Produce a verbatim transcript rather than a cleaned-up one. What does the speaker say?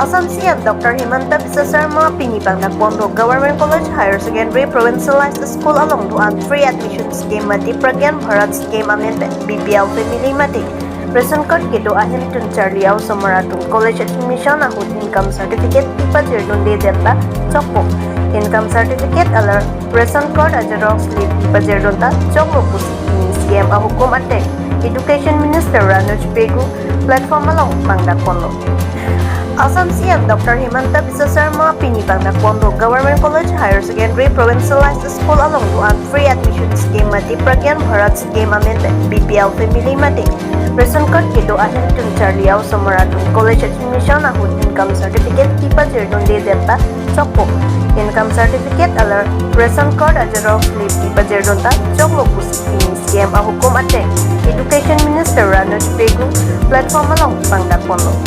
Assam C M Doctor Himanta Biswa Sarma pini pangdak ponlo Government College Higher Secondary Provincialized School along do-an free admission scheme mate Pragyan Bharat scheme amen pen B P L family mate ration card kedo ahemtun charli a-osomar atum college admission ahut income certificate pi pajirdunde det ta chokpo. Income certificate alar ration card a-xerox le pi pajirdun ta choklo pusi pini C M ahukum ateng Education Minister Ranoj Pegu platform along pangdak ponlo. Assam C M Doctor Himanta Biswa Sarma pini pangdak ponlo Government College Higher Secondary Provincialized School along do-an free admission scheme mate Pragyan Bharat scheme amen pen B P L family mate ration card kedo ahemtun charli a-osomar atum college admission ahut income certificate pi pajirdunde det ta chokpo. Income certificate alar ration card a-xerox le pi pajirdun ta choklo pusi pini C M ahukum ateng Education Minister Ranoj Pegu platform along pangdak ponlo.